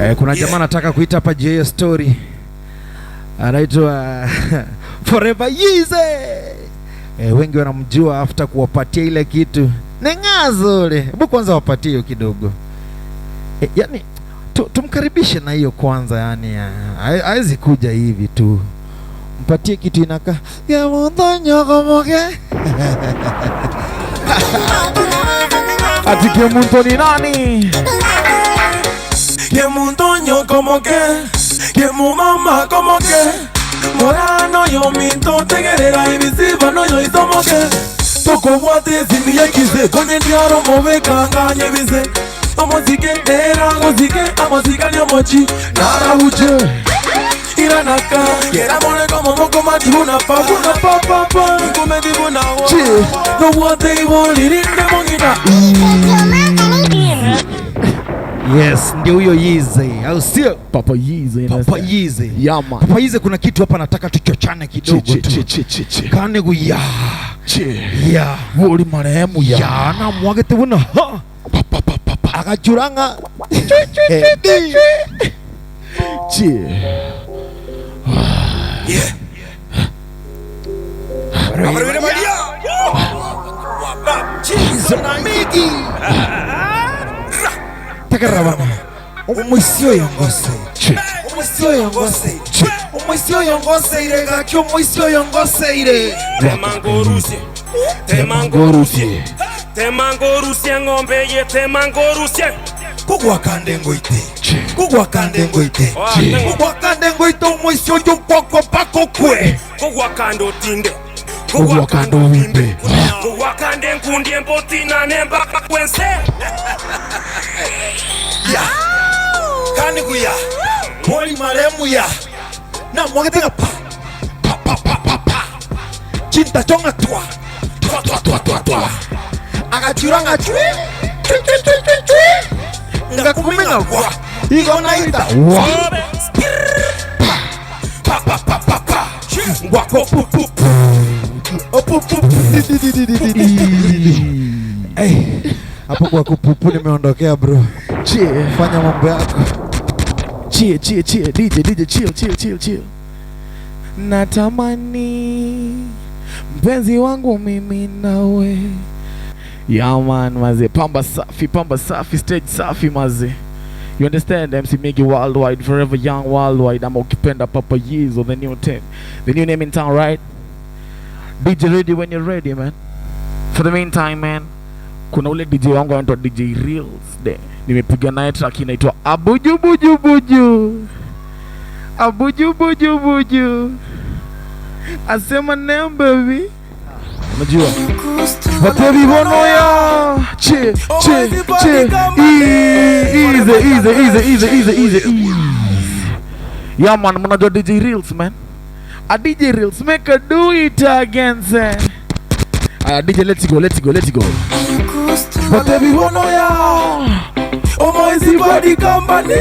Eh, kuna jamaa anataka kuita hapa juu ya hiyo story anaitwa Forever Yize. Eh, wengi wanamjua after kuwapatia ile kitu neng'azole. Hebu kwanza wapatie hiyo kidogo eh, yani tu, tumkaribishe na hiyo kwanza, yani hawezi kuja hivi tu, mpatie kitu inakaa gemondonyokomoke Ati Kemunto ni nani? Kemuntoño como que, kemu mama como que, Morano yo minto tegerera ibisiba no yo isomoke Tokobwate esimi yekize konye ndiaro mobekanga nyebize Omosike era gosike amosikani omochi narabuche Iranaka kera mone como moko matibuna pa buna pa pa pa Nikume wa Che. No bwate ibolirinde mongina Yes, ndio huyo Yize, au sio? Papa Yize. Papa Yize. Yeah, man. Papa Yize, kuna kitu hapa nataka tuchochane kidogo Che, tu. che, che, che, che. Kane guya. Che. Ya. Woli marehemu ya. Ya na mwagete buna. Ha. Pa, pa, pa, pa, pa. Agachuranga. Che. Migi. Takarabana. Omwisio yongose. Che. Omwisio yongose. Che. Omwisio yongose ire gaki omwisio yongose ire. Temangorusie, temangorusie, temangorusie ng'ombe ye temangorusie. Kugwakande ngoite. Che. Kugwakande ngoite. Che. Kugwakande ngoite omwisio yokwakwa pako kwe. Kugwakanda otinde. Kugwakanda owimbe. Kugwakanda enkundi embotina nembaka kwense. Ya. Kani kuya. Poli maremu ya. Na mwagete pa. Pa pa pa pa pa. Chinta chonga twa. Twa twa twa twa twa. Agachuranga chwi. Chwi chwi chwi chwi chwi. Ngakuminga kwa. Igona ita. Wa. Pa pa pa pa pa. Ngwako pu pu pu. Opu pu pu. Hey, hapo kwa kupupu nimeondokea bro. Che. Fanya mambo yako. Chill, chill, chill. DJ, DJ, chill, chill, chill, chill. Natamani mpenzi wangu mimi nawe. Yeah man, maze. Pamba safi, pamba safi, stage safi maze. You understand MC Miggy worldwide, forever young worldwide. I'm ukipenda Papa Yeezo, the new team. The new name in town, right? DJ ready when you're ready, man. For the meantime, man, kuna ule DJ wangu anaitwa DJ Reels de. Nimepiga naye track inaitwa Abujubujubuju. Abujubujubuju. Asema name baby. Unajua? Batebi bono ya. Che che che. Easy easy easy easy easy easy. easy. Yeah man, mnajua DJ Reels man. A DJ Reels make a do it again say. Uh, DJ let's go, let's go, let's go. Batebi bono ya Omoisi body company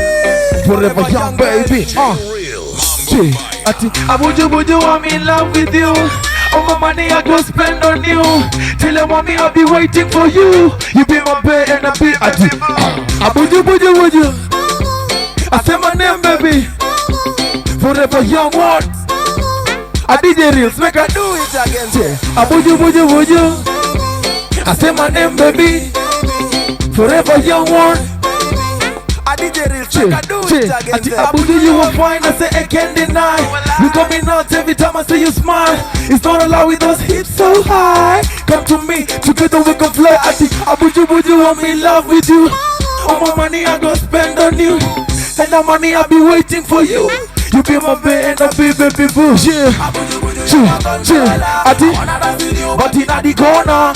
Forever young baby. Che, ati Abuju buju I'm in love with you. All my money I go spend on you. Tell your mommy I'll be waiting for you. You be my bae and I be ati Abuju buju buju. I say my name baby. Forever young what? A DJ Reels make I do it again. Che, Abuju buju buju. I say my name baby. Forever young one. A DJ Reels Che, make I do che, it again ati Abudu, you were fine, I say I can't deny. You got me nuts every time I see you smile. It's not allowed with those hips so high. Come to me, together we can fly. Ati Abuju, Buju, I'm in love with you. All my money I go spend on you. And the money I be waiting for you. You be my bae and I be baby boo. Yeah, che, che, ati, but inna the corner,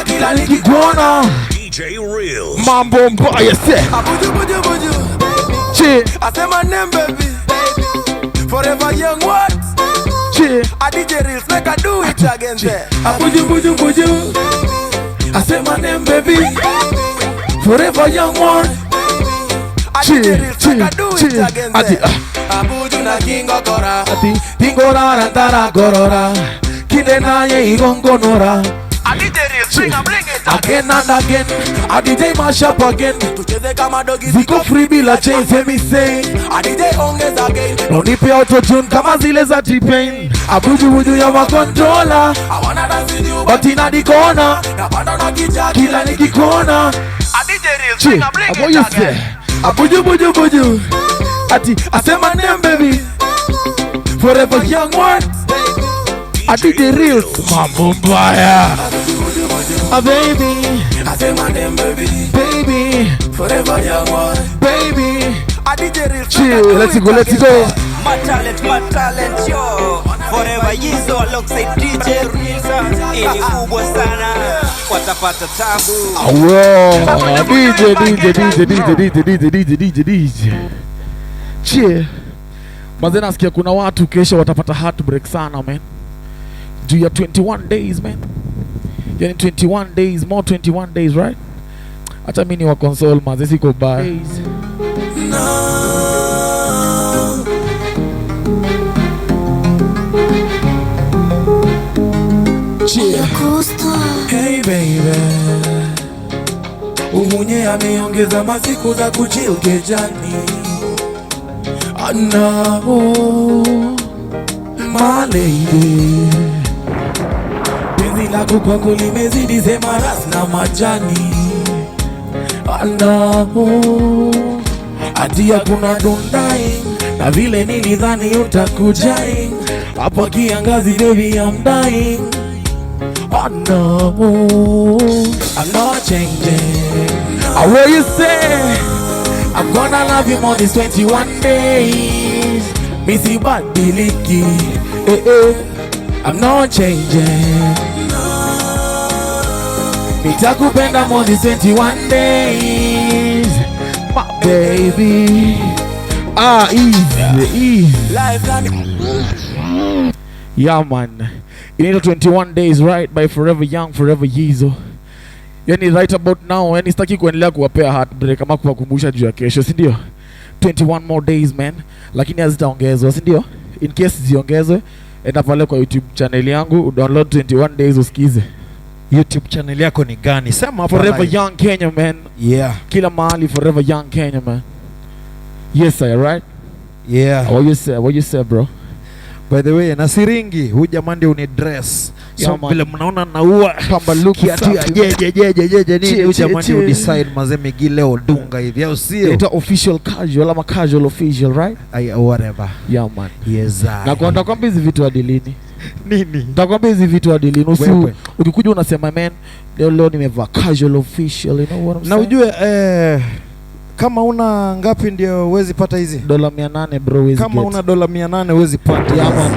kila nikikuona DJ Reels. mambo mbaya se. Abuju buju buju Che, I say my name baby Forever young what? che. A DJ Reels make I do it again say Abuju buju buju. I say my name, baby. Forever young one. A Che, DJ Reels che, make I do che. it again Ati, say ah. Abuju na kingo kora Ati, tingora rantara gorora. Kine na ye igongonora. A DJ Reels bring it bring it Again and again, a DJ mash up again. Tucheze kama dogi Ziko free bila chains, let me say. A DJ ongeza gain. Na unipe auto tune kama zile za T-Pain. Abuju buju ya makontrola, I wanna dance with you but inna the corner, Napanda na kichaki kila nikikona. Che, what you say? Abuju buju buju. Ati, I say my name baby. Forever young one. I did the reels. Mambo mbaya. Ah baby, I say my name baby baby, Forever young one baby. A DJ real Chill, let's go, let's go. My talent, my talent, yo. Forever Yizo alongside DJ Rilsa. Hii ni kubwa sana, watapata tabu. Wow, DJ, DJ, DJ, DJ, DJ, DJ, DJ, DJ, DJ. Chie. Mazee nasikia kuna watu kesho watapata heartbreak sana man. Juu ya 21 days man. Yani 21 days, more 21 days, right? Acha mimi ni wa console mazee siko baya. Chie. Hey baby Umunye ameongeza masiku za kuchill kejani Anao My lady Penzi lako kwako limezidi sema ras na majani Anao Ati hakuna dundai na vile nilidhani utakujai hapa kiangazi baby I'm dying Oh no, I'm not changing. Ah, what you say? I'm gonna love you more these 21 days. Missy Badiliki, eh eh. I'm not changing. Nitakupenda more these 21 days, My baby. Ah, easy, easy. Life Yeah man. Inaitwa 21 days right by Forever Young, Forever Yizo. Yani right about now, yani sitaki kuendelea kuwapea heartbreak ama kuwakumbusha juu ya kesho, si ndio? 21 more days man, lakini hazitaongezwa, si ndio? In case ziongezwe, enda pale kwa YouTube channel yangu, download 21 days usikize. YouTube channel yako ni gani? Sema hapa Forever live. Young Kenya man, Yeah. kila mahali Forever Young Kenya man. Yes sir, right? Yeah. What you say? What you say bro? By the way, na siringi huyu jamaa ndio uni dress. So Yeah, man. vile mnaona naua Pamba luku kiatu ya safi. jeje jeje jeje nini Chie, huyu chie, jamaa ndio chie. decide mazee migi leo dunga hivi au sio? Inaitwa official casual ama casual official, right? Ai, whatever. Yeah man. Yes. I. Na kwa nitakwambia hizi vitu hadi lini? nini? Nitakwambia hizi vitu hadi lini? Usi Wewe. ukikuja unasema man, leo leo nimevaa casual official, you know what I'm Na saying? ujue kama una ngapi ndio huwezi pata hizi? Dola 800 bro, huwezi Kama get. una dola 800 huwezi pata. Yeah, man.